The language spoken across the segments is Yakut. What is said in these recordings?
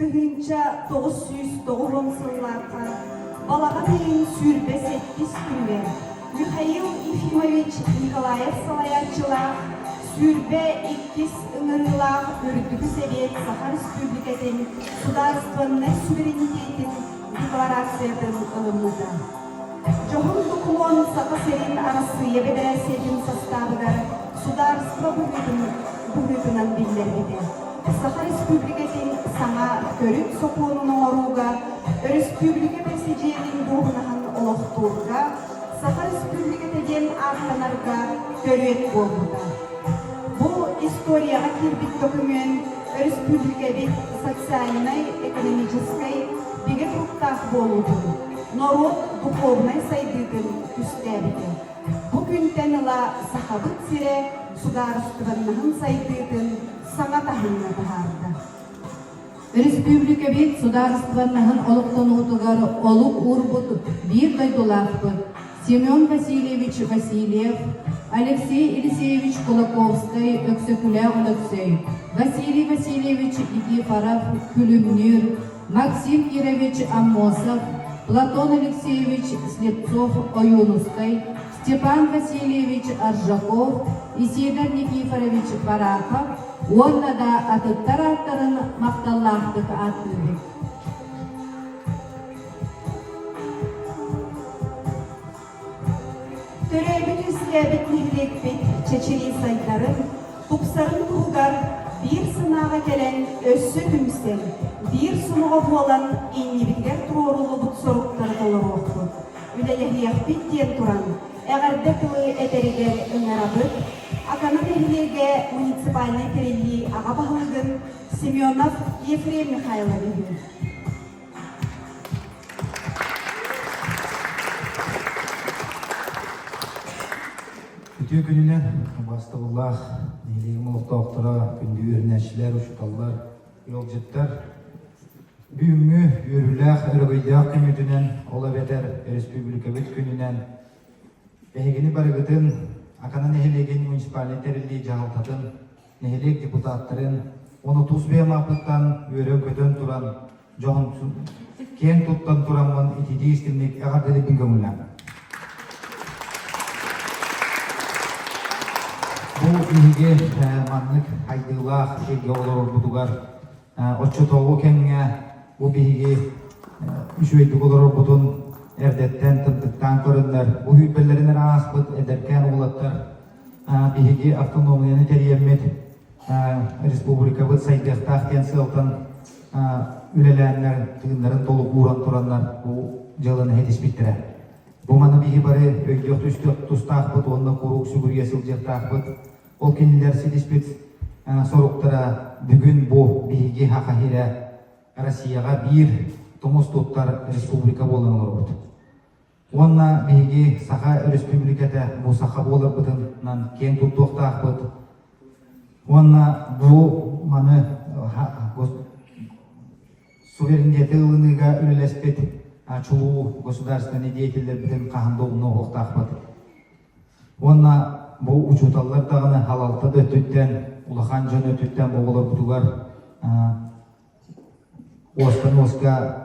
1990 сыллаахха балаҕан ыйын 27 күнүгэр Михаил Ефимович Николаев салайааччылаах 22 ыҥырыылаах Үрдүкү Сэбиэт Саха Республикатын судаарыстыбаннай суверенитетин декларациятын ылыммыта. Дьоһун докумуон Саха сирин Арассыыйа Бэдэрээссийэтин састаабыгар судаарыстыба быһыытынан биллэрбитэ. Саха Республикатын саҥа төрүт сокуонун оҥорууга, өрөспүүбүлүкэ бэрэсидьиэнин дуоһунаһын олохтуурга, Саха Республиката диэн ааттанарга төрүөт буолбута. Бу историяҕа киирбит докумуон өрөспүүбүлүкэбит социальнай-экономическай бигэ туруктаах буолуутун, норуот духовнай сайдыытын түстээбитэ. Бу күнтэн ыла Сахабыт сирэ судаарыстыбаннаһын сайдыытын саҥа таһымҥа таһаарда. Өрөспүүбүлүкэбит судаарыстыбаннаһын олохтонуутугар олук уурбут биир дойдулаахпыт Семен Васильевич Васильев, Алексей Елисеевич Кулаковскай, Өксөкүлээх Өлөксөй, Василий Васильевич Никифоров, Күлүмнүүр, Максим Кирович Аммосов, Платон Алексеевич Слепцов-Ойуунускай, Степан Васильевич Аржаков, Исидор Никифорович Барахов уонна да атыттар ааттарын махталлаахтык ааттыыбыт. Төрөөбүт-үөскээбит нэһилиэкпит чэчирии сайдарын, тупсарын туһугар биир санааҕа кэлэн өссө түмсэн, биир сомоҕо буолан иннибитигэр туруоруллубут соруктары толоруохпут, үлэлэһиэхпит диэн туран, эҕэрдэ тылы этэригэр ыҥырабыт, Акана нэһилиэгэ муниципальнай тэриллии аҕа баһылыгын Семенов Ефрем Михайловиһы. Үтүө күнүнэн убаастабыллаах нэһилиэгим олохтоохторо, күндү үөрэнээччилэр, учууталлар, ыалдьыттар! Бүгүҥҥү үөрүүлээх, өрөгөйдөөх күммүтүнэн, ол эбэтэр өрөспүүбүлүкэбит күнүнэн эһигини барыгытын Акана нэһилиэгин муниципальнай тэриллии дьаһалтатын, нэһилиэк депутаттарын уонна тус бэйэм ааппыттан үөрэн-көтөн туран дьоһун киэн туттан тураммын ититии истиҥник эҕэрдэлиирбин көҥүллээн. Бу биһиги маннык хайдыылаах сиргэ олорорбутугар оччотооҕу кэмҥэ бу биһиги үчүгэйдик олорорбутун эрдэттэн тымтыктаан көрөннөр, бу сүүрбэлэрин эрэ ааспыт эдэркээн уолаттар биһиги автономияны тэрийэммит республикабыт сайдыахтаах диэн сыалтан үлэлээннэр, тыыннарын толук ууран тураннар бу дьыаланы ситиспиттэрэ. Бу маны биһи бары өйдүөх түстүөх тустаахпыт уонна куруук сүгүрүйэ сылдьыахтаахпыт. Ол кинилэр ситиспит соруктара бүгүн бу биһиги Саха сирэ Россияҕа биир тумус туттар республика буолан олоробут. Уонна биһиги Саха Өрөспүүбүлүкэтэ бу саха буоларбытынан киэн туттуохтаахпыт. Уонна бу маны суверенитеты ылыныыга үлэлэспит чулуу государственнай деятеллэрбитин хаһан да умнуохтаахпыт. Уонна бу учууталлар даҕаны халалта да өттүттэн, улахан дьон өттүттэн бу оҕолорбутугар уостан уоска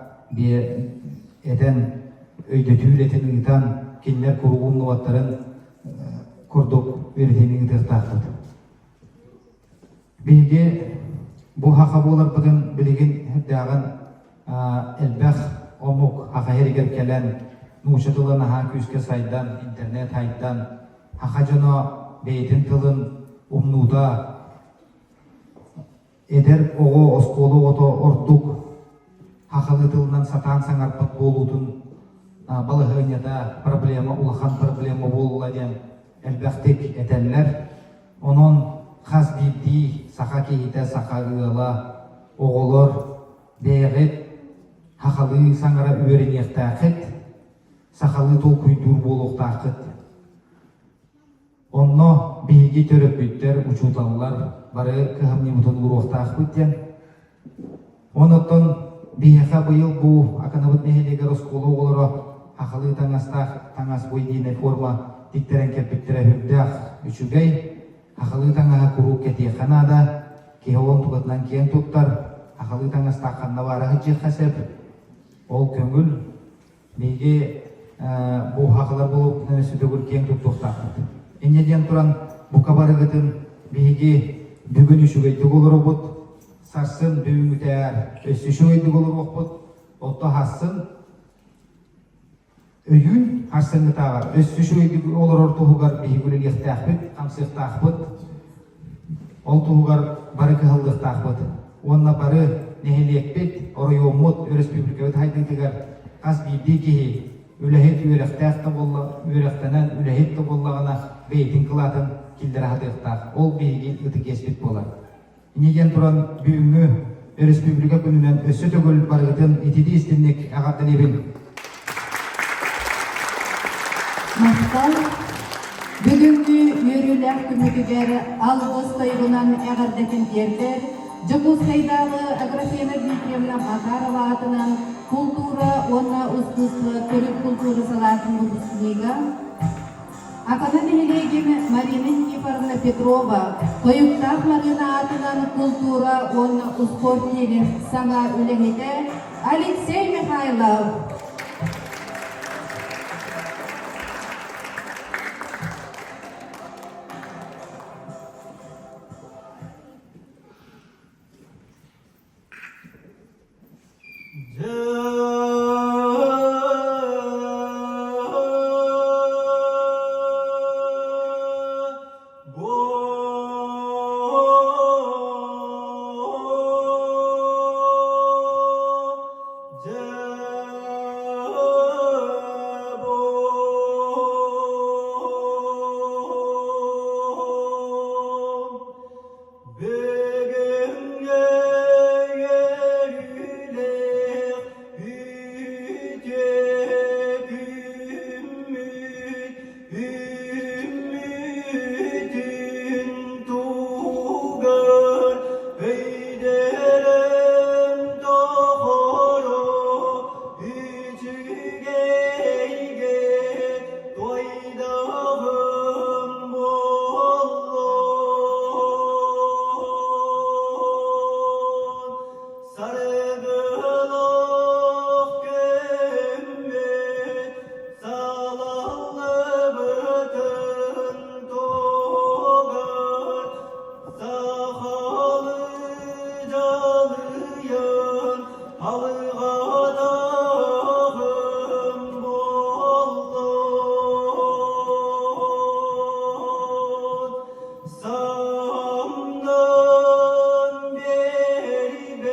этэн, өйдөтүү үлэтин ыытан, кинилэр куруук умнубаттарын курдук үөрэтиини ыытыахтаахпыт. Биһиги бу саха буоларбытын билигин сүрдээҕин элбэх омук саха сиригэр кэлэн, нуучча тыла наһаа күүскэ сайдан, интернет сайдан, саха дьоно бэйэтин тылын умнуута Эдэр оҕо оскуола оҕото ордук сахалыы тылынан сатаан саҥарбат буолуутун балаһыанньата проблема улахан проблема буолла диэн элбэхтик этэллэр. Онон хас биирдии саха киһитэ, саха ыала, оҕолор бэйэҕит сахалыы саҥара үөрэниэхтээххит, сахалыы толкуйдуур буолуохтааххыт. Онно биһиги төрөппүттэр, учууталлар бары кыһамньыбытын ууруохтаахпыт диэн. Онон биһиэхэ быйыл бу Аканабыт нэһилиэгэр оскуола оҕолоро сахалыы таҥастаах таҥас бу единая форма тиктэрэн кэлбиттэрэ сүрдээх үчүгэй. Сахалыы таҥаһы куруук кэтиэххэ наада, киһи ол онтукатынан киэн туттар. сахалыы таҥастаах ханна баара сылдьыахха сөп. Ол көҥүл. Биһиги бу сахалар буолуохпутун өссө төгүл киэҥ туттуохтаахпыт. Инньэ диэн туран, бука барыгытын биһиги бүгүн үчүгэйдик олоробут, сарсын бүгүҥҥүтээр өссө үчүгэйдик олоруохпут, отто хассын Өйүүн харсыҥҥытааҕар өссө үчүгэйдик олорор туһугар биһиги үлэлиэхтээхпит, хамсыахтаахпыт. Ол туһугар бары кыһаллыахтаахпыт. Уонна бары нэһилиэкпит, оройуоммут, өрөспүүбүлүкэбит сайдыытыгар хас биирдии киһи үлэһит үөрэхтээх да буолла, үөрэхтэнэн үлэһит да буоллаҕына бэйэтин кылаатын киллэрэ сатыахтаах. Ол биһиги ытык иэспит буолар. Инньэ диэн туран бүгүҥҥү Өрөспүүбүлүкэ күнүнэн өссө төгүл барыгытын ититии истинник эҕэрдэлиибин. Махтал! Бүгүҥҥү үөрүүлээх күммүтүгэр алгыс тойугунан эҕэрдэтин тиэрдэр Дьокуускайдааҕы Аграфена Дмитриевна Макарова аатынан култуура уонна ускуустуба төрүт култуура салаатын выпускнига Акана нэһилиэгин Марина Никифоровна Петрова Тойуктаах Марина аатынан култуура уонна успуорт киинин саҥа үлэһитэ Алексей Михайлов. Бүгүҥҥү үтүө күммүт үүммүтүн туһугар өйдөрөм доҕоро үчүгэйгэ Тойдоҕум буоллун, саргылах көммүт салаллыбытын туһугар сахалыы дьалыйан алҕатаҕым буоллун. Самнан биэрбэт.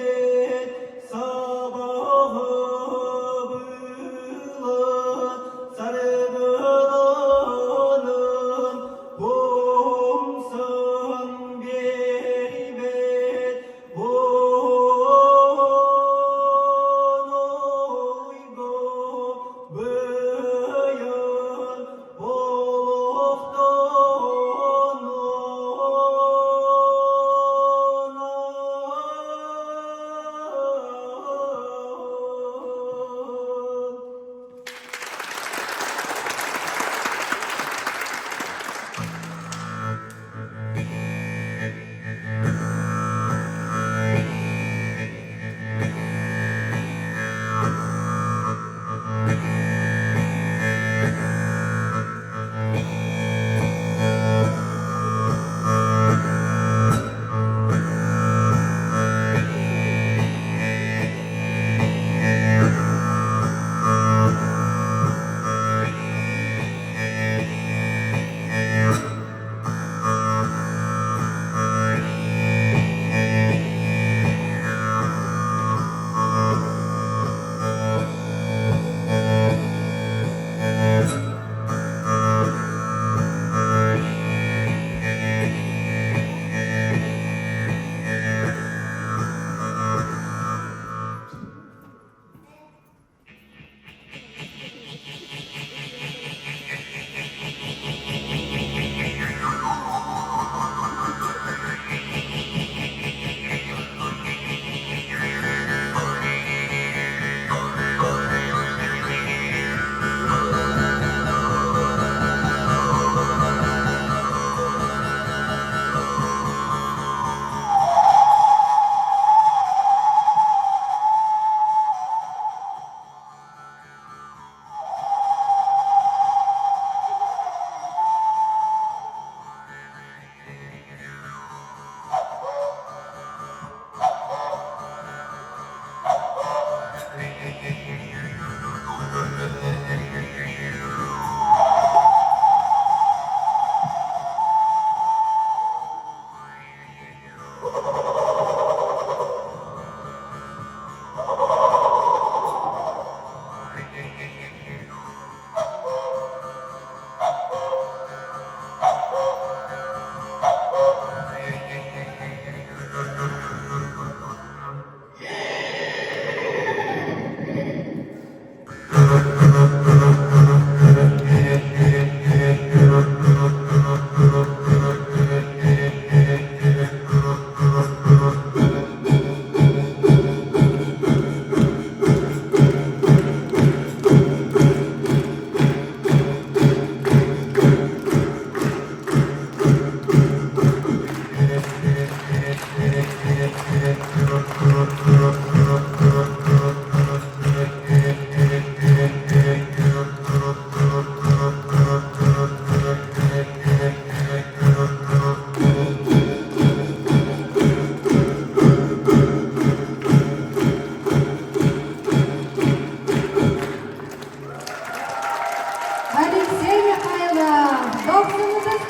Алексей Михайлов, дохсунутас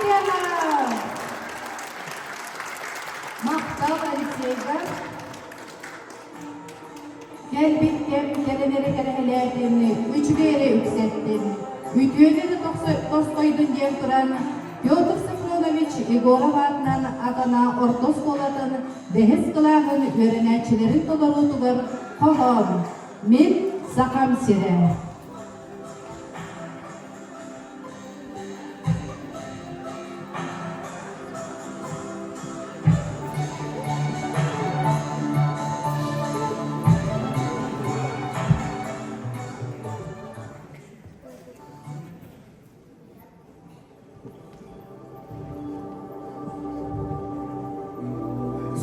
Махтал Алексейга. Кэлбит кэм кэлэнэри кэрэһэлээтин, үчүгэй эрэ үксэттин. Үтүөнү да тосхойдун диэн туран, Петр Софронович Егоров аатынан Акана орто оскуолатын бэһис кылааһын үөрэнээччилэрин толоруутугар хоһоон «Мин Сахам сирэ»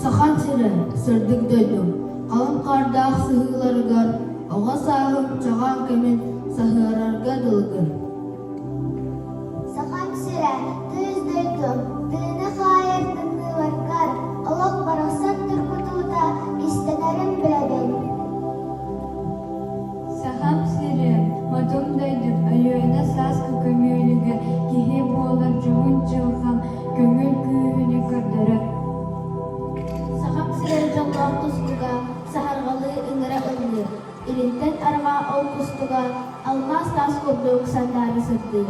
Сахам сирэ, сырдык дойдум, халыҥ хаардаах сыһыыларыгар оҕо сааһым чаҕаан кэмин саһыарарга дылыгын. Сахам сирэ, тыйыс дойдум, тыыны хаайар тымныыларгар олох барахсан тургутуута кистэнэрин билэбин. Сахам сирэ, модун дойдум, Өлүөнэ сааскы көмүөлүгэр киһи буолар дьоһун дьылҕам көҥүл күүһүнү көрдөрөр. Сахам сирэ дьоллоох тускуга саһарҕалыы ыҥыра ыллыыр, илинтэн арҕаа ол кустуга алмаас таас курдук сандаара сырдыыр.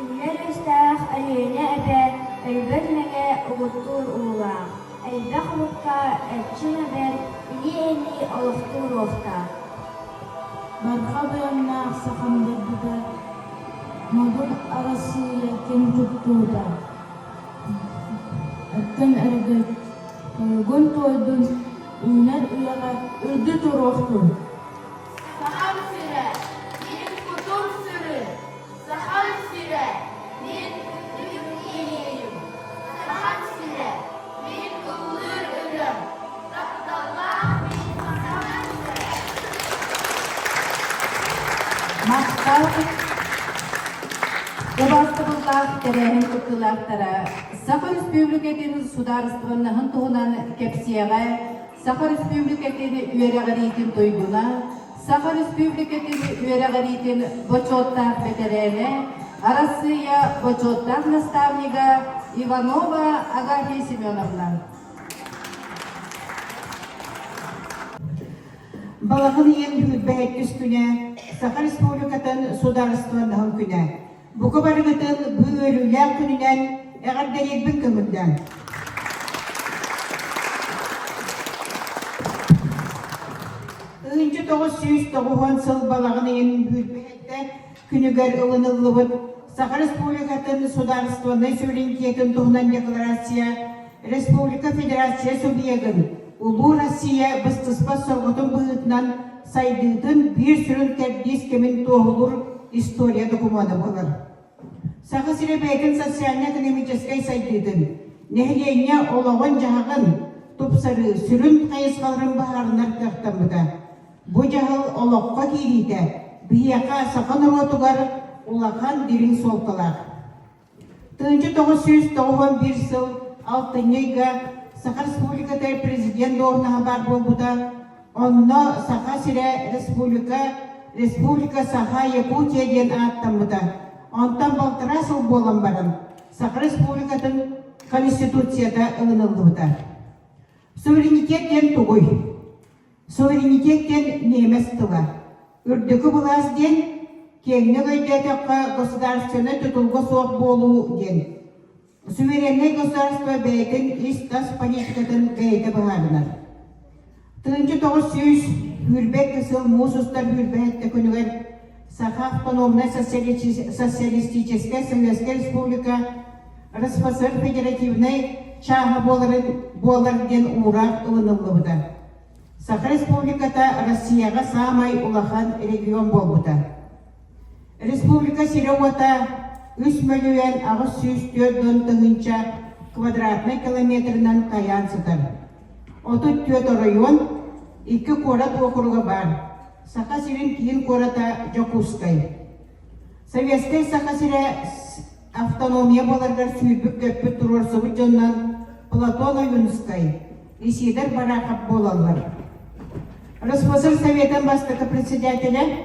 Үллэр үөстээх Өлүөнэ эбэ өлбөт мэҥэ угуттуур уулаах, элбэх омукка эрчим эбэр, илии-илии олохтуур уохтаах. Барҕа быйаҥнаах сахам дойдута, модун Арассыыйа ким туттуута, оттон эргэ тойугун туойдун, үүнэр үйэҕэ үрдү туруохтун! Сахам сирэ, мин кутум-сүрүм, Сахам сирэ, мин үрдүк иэйиим, Сахам сирэ, мин ыллыыр ырыам, тапталлаах мин Сахам сирэ. Махтал Убаастабыллаах тэрээһин кыттыылаахтара Саха Республикатын судаарыстыбаннаһын туһунан кэпсиэҕэ Саха Республикатын үөрэҕириитин туйгуна, Саха Республикатын үөрэҕириитин бочуоттаах бэтэрээнэ, Арассыыйа бочуоттаах наставнига Иванова Агафья Семеновна. Балаҕан ыйын сүүрбэһэккис күнэ Саха Республикатын судаарыстыбаннаһын күнэ. Бука барыгытын бу үөрүүлээх күнүнэн эҕэрдэлиирбин көҥүллээҥ. 1990 сыл балаҕан ыйын сүүрбэһэттэ күнүгэр ылыныллыбыт Саха Республикатын судаарыстыбаннай суверенитетын туһунан декларация Республика Федерация субъегын Улуу Россия быстыспат сорҕотун быһыытынан сайдыытын биир сүрүн кэрдиис кэмин туоһулуур история докумуона буолар. Саха сирэ бэйэтин социально-экономическай сайдыытын, нэһилиэнньэ олоҕун-дьаһаҕын тупсарыы сүрүн хайысхаларын быһаарынар кыахтаммыта. Бу дьаһал олоххо киириитэ биһиэхэ саха норуотугар улахан дириҥ суолталаах. 1991 сыл алтынньы ыйга Саха Республиката президент дуоһунаһа баар буолбута. Онно Саха сирэ республика, Республика Саха Якутия диэн ааттаммыта. Онтон балтараа сыл буолан баран Саха Республикатын Конституцията ылыныллыбыта. Суверенитет диэн тугуй? Суверенитет диэн немец тыла. Үрдүкү былаас диэн киэҥник өйдөөтөххө государственнай тутулга суох буолуу диэн. Сувереннай государство бэйэтин ис-тас политикатын бэйэтэ быһаарынар. 1922 сыл муус устар сүүрбэһэттэ күнүгэр Саха Автономнай Социалистическай Советскай Республика РСФСР Федеративнай чааһа буоларын буолар диэн уураах ылыныллыбыта. Саха Республиката Россияҕа саамай улахан регион буолбута. Республика сирэ-уота 3 мөлүйүөн 804 тыһыынча квадратнай километрынан тайаан сытар. 34 оройуон, икки куорат уокуруга баар. Саха сирин киин куората Дьокуускай. Советскай Саха сирэ автономия буоларыгар сүүрбүт-көппүт туруорсубут дьонунан Платон Ойуунускай, Исидор Барахов буолаллар. РСФСР Советын бастакы председателэ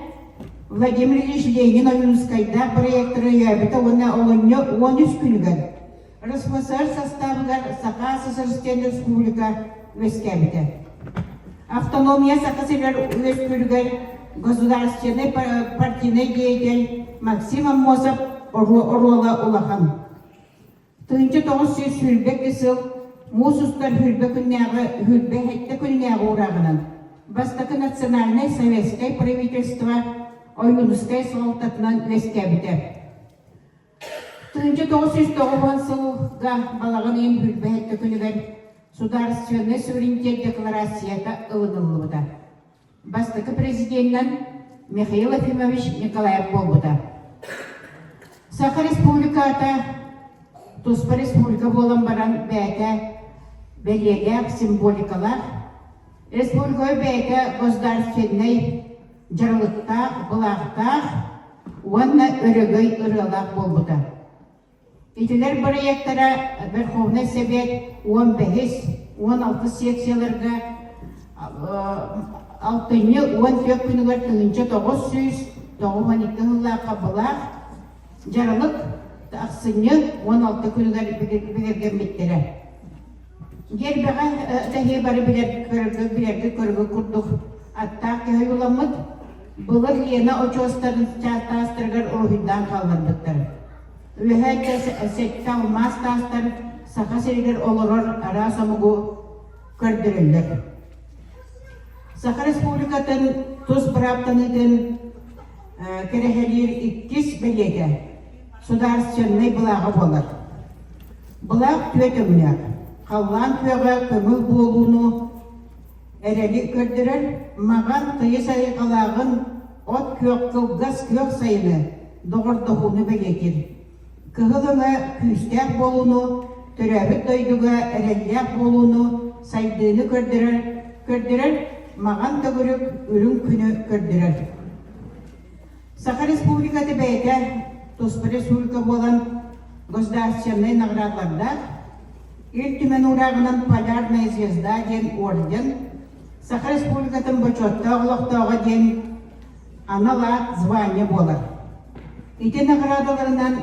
Владимир Ильич Ленин Ойуунускайдаах проекторы өйөөбүтэ уонна олунньу 13 күнүгэр РСФСР састаабыгар Саха СССР Республика үөскээбитэ. Автономия Саха сиригэр үөскүүрүгэр государственнай партийнай деятель Максим Аммосов оруола улахан. 1922 сыл муус устар хүрбэ күннээҕи хүрбэ сэттэ күннээҕи уурааҕынан бастакы национальнай советскай правительство Ойуунускай салалтатынан үөскээбитэ. 1990 сылга балаҕан ыйын хүрбэ сэттэ күнүгэр Судаарственнай суверенитет декларацията ылыныллыбыта. Бастакы президенинэн Михаил Ефимович Николаев буолбута. Саха Республиката туспа республика буолан баран бэйэтэ бэлиэлээх, символикалаах, республика бэйэтэ государственнай дьаралыктаах, былаахтаах уонна өрөгөй ырыалаах буолбута. Итилэр бырайыактара Верховнай Сэбиэт 15, 16 секцияларга алтынньы 14 күнүгэр 1992 сыллаахха былаах дьаралык ахсынньы 16 күнүгэр бигэргэммиттэрэ. Гербэҕэ тэһии бары билэр көрөргө билэргэ көргө курдук аттаах киһи ойууламмыт былыр Лена очуостарын таастарыгар уруһуйдаан хаалларбыттар. Үөһээ сэттэ алмаас таастар Саха сиригэр олорор араас омугу көрдөрөллөр. Саха Республикатын тус бырааптаныытын кэрэһэлиир иккис бэлиэтэ судаарственнай былааҕа буолар. Былаах түөрт өҥнөөх. Халлаан күөҕэ көҥүл буолууну эрэли көрдөрөр, маҕан тыйыс айылҕалааҕын от күөх кылгас күөх сайыны, доҕордоһууну бэлиэтиир. Кыһыл өҥө күүстээх буолууну, төрөөбүт дойдуга эрэллээх буолууну, сайдыыны көрдөрөр, көрдөрөр, маҕан төгүрүк үрүҥ күнү көрдөрөр. Саха Республиката бэйэтэ туспа республика буолан государственнай наградалардаах, Ил Түмэн уурааҕынан Полярная звезда диэн орден, Саха Республикатын бочуоттаах олохтооҕо диэн анал аат звание буолар. Ити наҕараадаларынан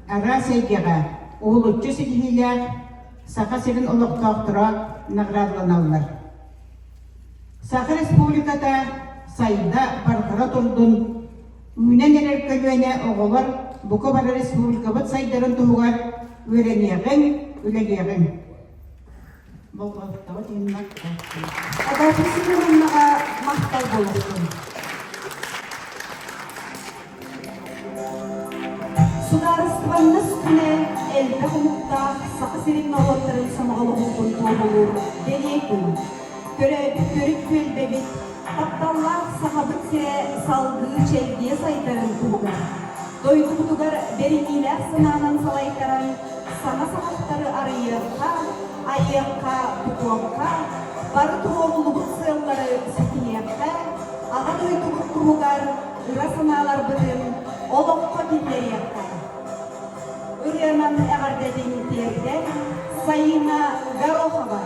араас эйгэҕэ уһулуччу ситиһиилээх Саха сирин олохтоохторо наҕараадаланаллар. Саха Республиката сайда барҕара турдун, үүнэн эрэр көлүөнэ оҕолор бука бары республикабыт сайдарын туһугар үөрэниэҕиҥ, үлэлиэҕиҥ. Болҕомтоҕут иһин махтал. Агафья Семеновнаҕа махтал буолуохтун. Судаарыстыбаннас күнэ элбэх омуктаах Саха сирин норуоттарын сомоҕолоһуутун туоһулуур бэлиэ күн. Төрөөбүт төрүт түөлбэбит, тапталлаах Сахабыт сирэ салгыы чэлгийэ сайдарын туһугар, дойдубутугар бэриниилээх санаанан салайтаран саҥа саҕахтары арыйыахха, айыахха, тутуохха, бары туруоруллубут сыаллары ситиһиэххэ, Аҕа дойдубут туһугар ыра санааларбытын олоххо киллэриэххэ. Ырыанан эҕэрдэтин тиэрдэр Саина Горохова.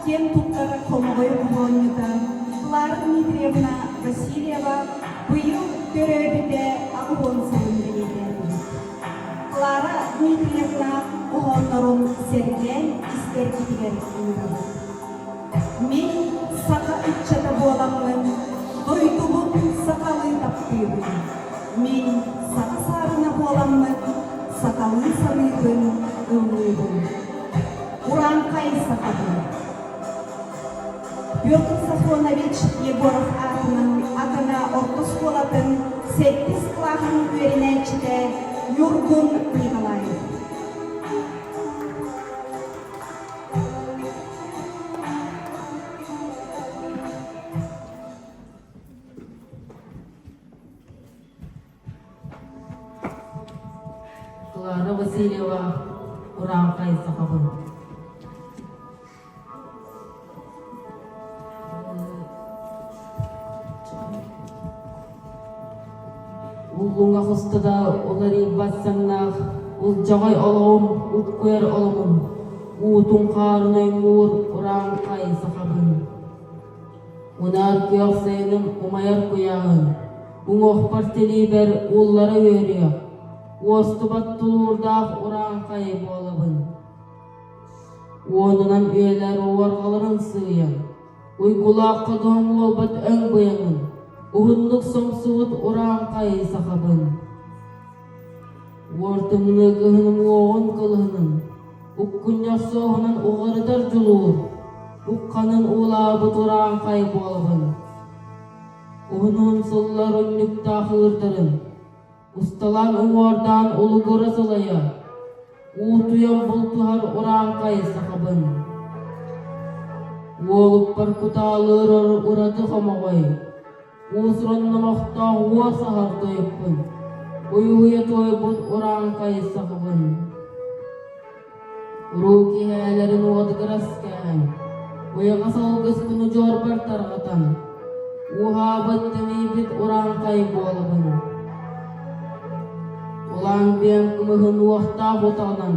киэн туттар хомоҕой хоһоонньута Клара Дмитриевна Васильева быйыл төрөөбүтэ 80 сылын бэлиэтээтибит. Клара Дмитриевна хоһооннорун сэргээн истэргитигэр ыҥырабыт. Мин саха ыччата буоламмын, дойдубун сахалыы таптыыбын. Мин саха саарына буоламмын, сахалыы саныыбын, ыллыыбын. Урааҥхай сахабын. Петр Сафронович Егоров аатынан Акана орто оскуолатын сэттис кылааһын үөрэнээччитэ Ньургун Николаев. Клара Васильева Урааҥхай сахабын. Уллуҥах устата уларыйбат саҥнаах, улдьаҕай олоҕум, уккуйар олоҕум, уутун хаарын оймуур урааҥхай сахабын. Унаар күөх сайыным умайар куйааһын, уҥуохпар тилиибэр ууллара үөрүөх, уостубат тулуурдаах урааҥхай буолабын. Уонунан үйэлэр уорҕаларын сыыйан, уйгулаах ходуһам уолбат өҥ быйаҥын, уһуннук сомсубут урааҥхай сахабын. Уор тымныы кыһыным уоҕун кылыһынын, уккунньах суоһунан уҕарытар дьулуур, ухханын уулаабыт урааҥхай буолабын. Уһун-уһун сыллар унньуктаах ыырдарын, усталаан уҥуордаан улугура сылайа, уутуйан бултуһар урааҥхай сахабын. Уолукпар кутаалыыр ураты хомоҕой, уус-уран номохтоох уос аһар тойукпун, уйуһуйа туойбут урааҥхай сахабын. Уруу киэһээлэрин уотугурас кээһэн, уйаҕас алгыспын удьуорбар тарҕатан, ууһаабыт тэнийбит урааҥхай буолабын. Улаан биэм кымыһын уохтаах утаҕынан,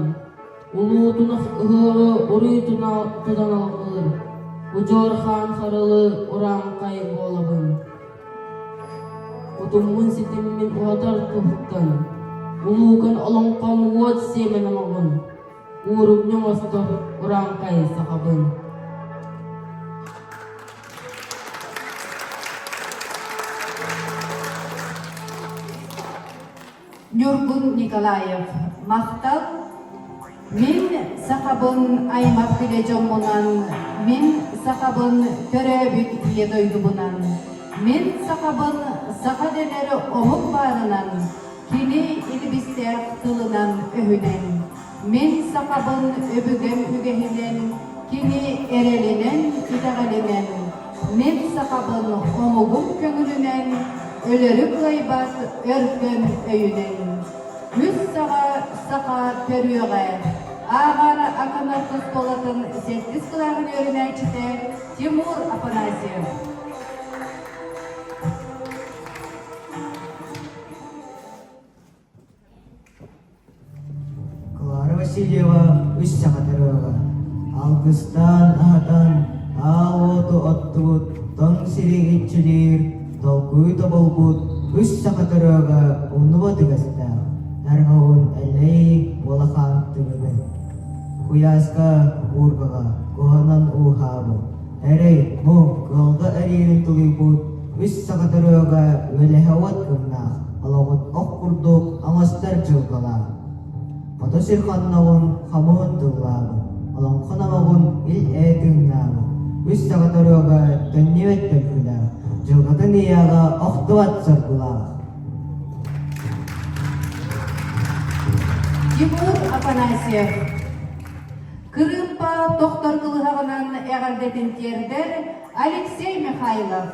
улуу тунах ыһыаҕы уруй тутан алҕыыр, удьуор хаан харылы урааҥхай буолабын. Утуммун ситиммин уһатар туһуттан, улуукан олоҥхом уот сиэмэн оҥоҕун, уурумньу оҥостор урааҥхай сахабын. Ньургун Николаев Махтал Мин сахабын аймах билэ дьоммунан, мин сахабын төрөөбүт ийэ дойдубунан, мин сахабын саха дэнэр омук баарынан, кини илбистээх тылынан-өһүнэн, мин сахабын өбүгэм үгэһинэн, кини эрэлинэн, итэҕэлинэн, мин сахабын омугум көҥүлүнэн, өлөрү кыайбат өркөн өйүнэн. Үс саҕа саха төрүөҕэ. Ааҕар Аканар оскуолатын сэттис кылааһын үөрэнээччитэ Тимур Афанасьев. Клара Васильева үс саха төрүөҕэ. Алгыстаан аһатан, аал уоту оттубут, тоҥ сири иччилиир, толкуй тобулбут үс саха төрүөҕэ умнубат үгэстээх, тарҕаһын Эллэй улахан түбүгүн. Куйааска уургаҕа куһанан ууһаабыт, эрэй, муҥ, кыалга эриирин тулуйбут үс саха төрүөҕэ үөлэһэ уот кымнаах, олоҕун ох курдук оҥостор дьылҕалаах. Хоту сир хонноҕун хомуһун тыллаабыт, олоҥхо номоҕун ил-ээ тыыннаабыт, үс саха төрүөҕэ төннүбэт төлкөлөөх, дьылҕатын ыйааҕа охтубат соргулаах. Тимур Афанасьев Кырыымпа тохтор кылыһаҕынан эҕэрдэтин тиэрдэр Алексей Михайлов.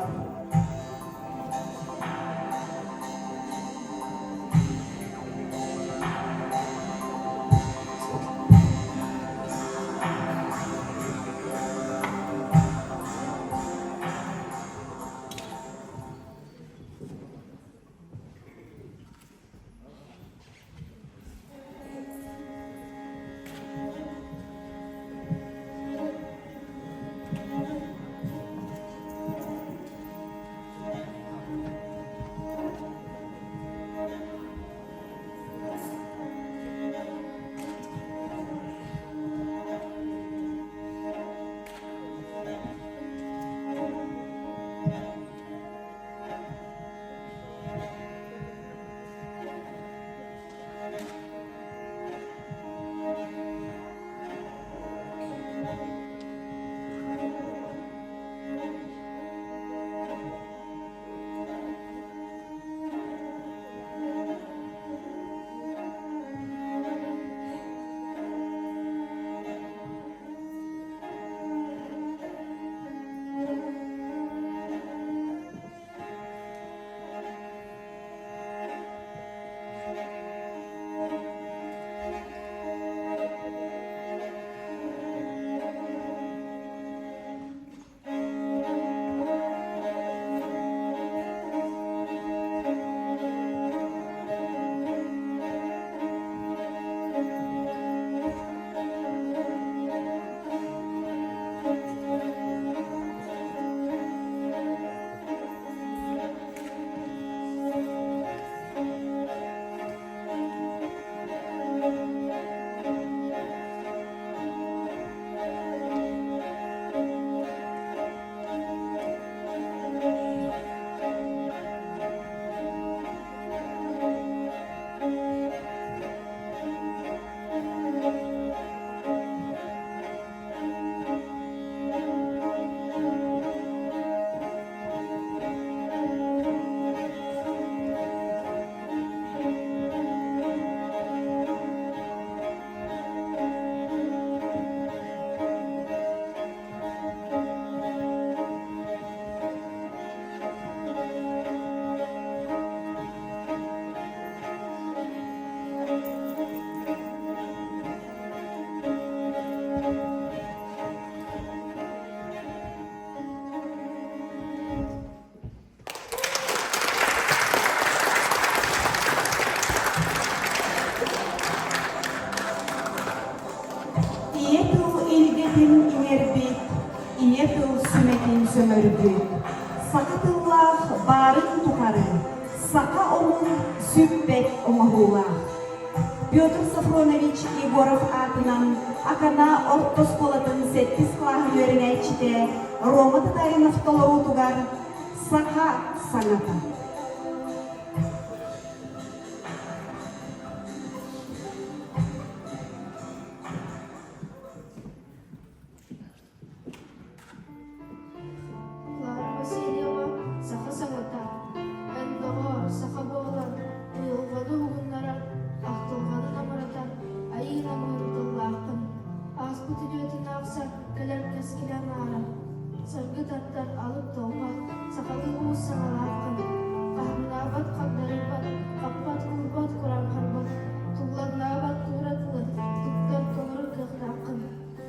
сөҥөрбүт, саха тыллаах баарын тухары саха омук сүппэт оҥоһуулаах. Петр Софронович Егоров аатынан Акана орто оскуолатын сэттис кылааһын үөрэнээччитэ Рома Татаринов толоруутугар «Саха саҥата». Клара Васильева саха саҥата, эн доҕоор, саха буолан, уйулҕаны уһугуннарар, ахтылҕаны намыратар айыы намыын тыллааххын. Ааспыт үтүөтүн аахсар, кэлэр кэскилэ анаарар, саргы тардар алып толҕо, сахалыы уус саҥалааххын. Хаһыҥнаабат хагдарыйбат, хаппат-куурбат кураанхарбат, туллаҥнаабат туура тылы туттар толору кыахтааххын.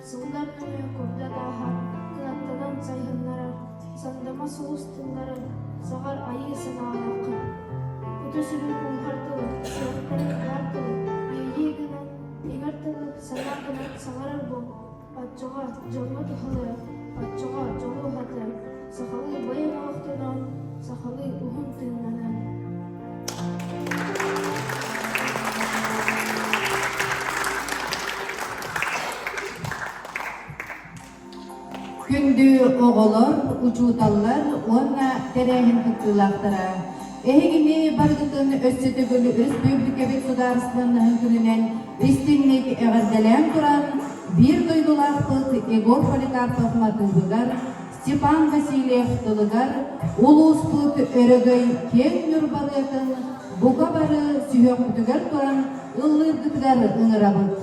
Сыллар нөҥүө курдат ааһар, кынаттанан сайһыннарар, сандама сулус тыллары саҕар айыы санаалааххын. Куту-сүрү кууһар тылы, сүрэхтэрин ыһар тылы, иэйии гынан, иҥэр тылы, санаа гынан саҥарар буол. Оччоҕо дьоҥҥо туһалыа, оччоҕо дьолу уһатыа, сахалыы байым олохтонон, сахалыы уһун тыыннанан. Күндү оҕолор, учууталлар уонна тэрээһин кыттыылаахтара! Эһигини барыгытын өссө төгүл өрөспүүбүлүкэбит судаарыстыбаннаһын күнүнэн истиҥник эҕэрдэлээн туран, биир дойдулаахпыт Егор Поликарпов матыыбыгар, Степан Васильев тылыгар улууспут өрөгөй киэҥ Ньурбалыатын бука бары сүһүөхпүтүгэр туран ыллыыргытыгар ыҥырабыт.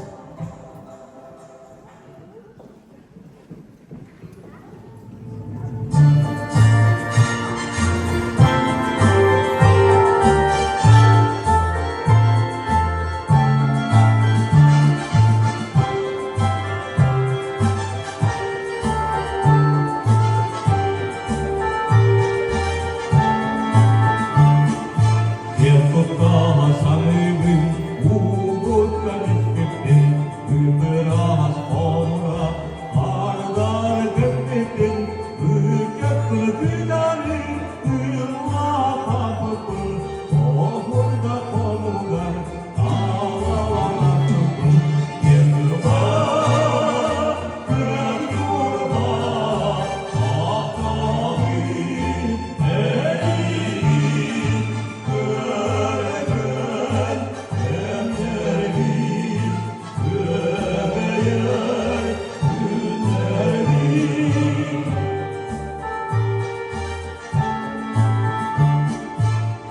Киэн туттаҕа саныыбын, уугуттан испиппин, Ыраас хомура ардары көппүппүн, Ыччаккын кытары ыллаахаппын, Оһурда хомугар таалалаахпын. Киэн турба, кыра турба, Ахтабын эйигин, Көргөн кэмнэрбин Күөгэйэр күннэрбин.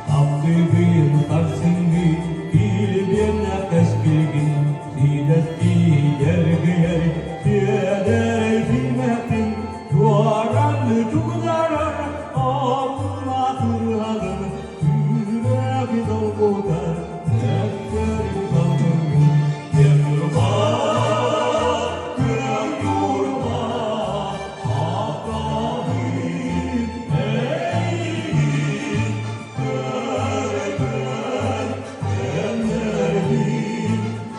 Таптыыбын сарсыҥҥы килбиэннээх кэскилгин, Сиилэстии дьэргэйэр сиэдэрэй симэхпин, Туоран тугунарар аллаах ырыаҕын, Сүрэҕи долгутар тэптэрин салгыҥҥын. Киэҥ ньурба, күөх ньурба, Ахтабын эйигин, көргөн кэмнэрбин,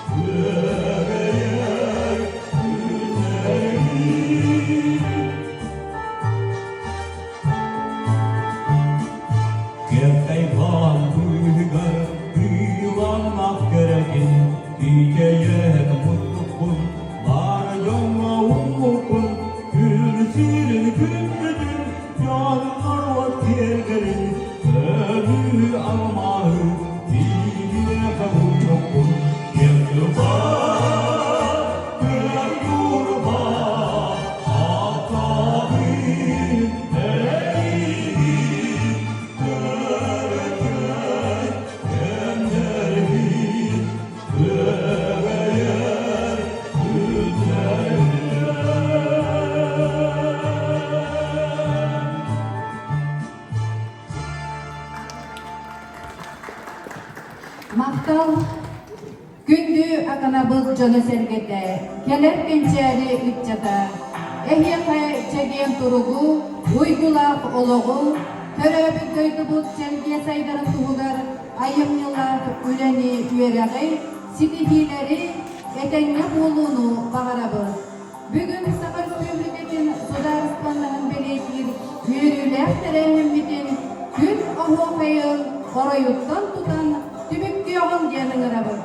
күөгэйэр күннэрбин. Киэҥ хаан быыһыгар тыыланнах кэрэтин, Тиийэн муттукпун, баар дьоҥҥо уммуккун, Күн сирин күндүтүн, дьон норуот киэргэлин, Көмүһү алмааһы тиийиэхэ уймуккун. Киэҥ турба, күөх турба, Атабын эйигин, көргөн кэмнэрбин, күөгэйэр күннэрбин. Махтал Күндү Аканабыт дьоно-сэргэтэ, кэлэр кэнчээри ыччата, эһиэхэ чэгиэн туругу, уйгулаах олоҕу, төрөөбүт дойдубут чэлгиэ сайдарын туһугар айымньылаах үлэни, үөрэҕи, ситиһиилэри, этэҥҥэ буолууну баҕарабыт. Бүгүн Саха Өрөспүүбүлүкэтин. судаарыстыбаннаһын бэлиэтиир үөрүүлээх тэрээһиммитин күн оһуохайын оройуттан тутан түмүктүөҕүҥ диэн ыҥырабыт.